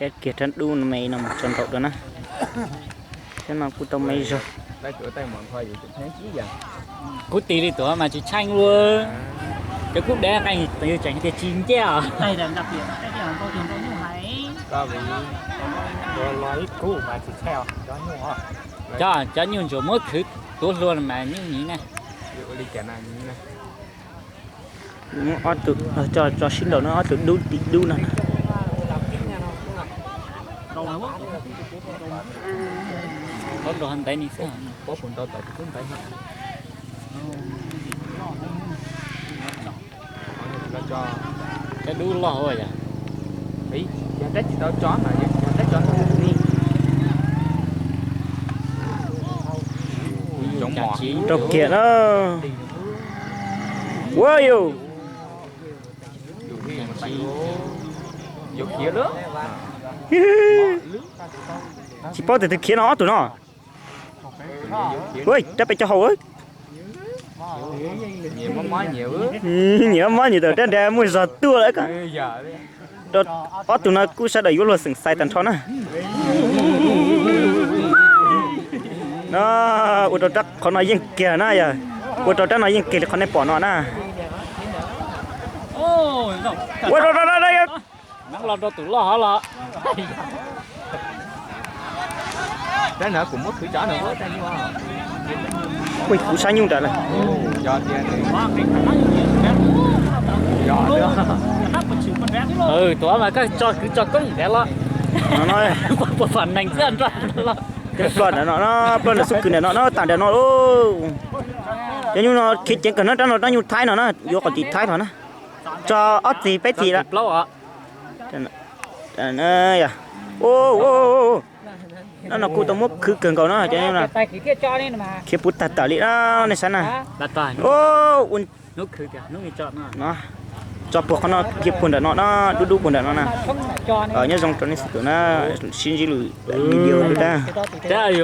Kiag rab dub no me no mus tso nraum dua na. Thiab no kuj tau me zog. Kuv tis li tuav mas tsis tsheej lu. Cov kub dev qee yus tseem tias tsis ncej os. Cov, cov nyuj ntsuas muab khwv tuav hlua mas nyuj nyiv na. Ob tug, tso sib nraum no ob tug dub tim dub no. Ntev ni xwb. Cov dub loj yom. Rau kiag na. Ua yus. Tsis paub tias tus khiav no ob tug no. Ua rab pem cov haus. Nyiam mob nyiam tawm rab nrad muaj zog tuaj lawm ko. Ob tug no kuj sawv daws yuav luag xeem xais tag nrho na. No, ua rau rab qhov no yeej kiag na yog. Ua rau rab no yeej kiag li qhov nej pom no na. Ua rau rau rau. Neeb los rau tus loj hov los. Kuj kuv sab nyuj nrad lawm. Tuav mas koj tso kwv tso koob nrad los. Puas fam nees xwb nrog los. Ploj nrad no, ploj nrad xub kwv nrad no, no tas nrad no. Cov nyuj no khiav ceev kawg no, rab no rab nyuj Thaib no na, yuav qhov tim Thaib tod na. Tso ob txis peb txis lawm. No kuj tau muab khwv kawg nkaus no, khiav puv tag tawm li no nej saib na. Tso puag qhov no, khiav puag nram no no, dub dub puag nram no na. Nyob zoo rau nej txhua tus na, sib ntsib lwm video na.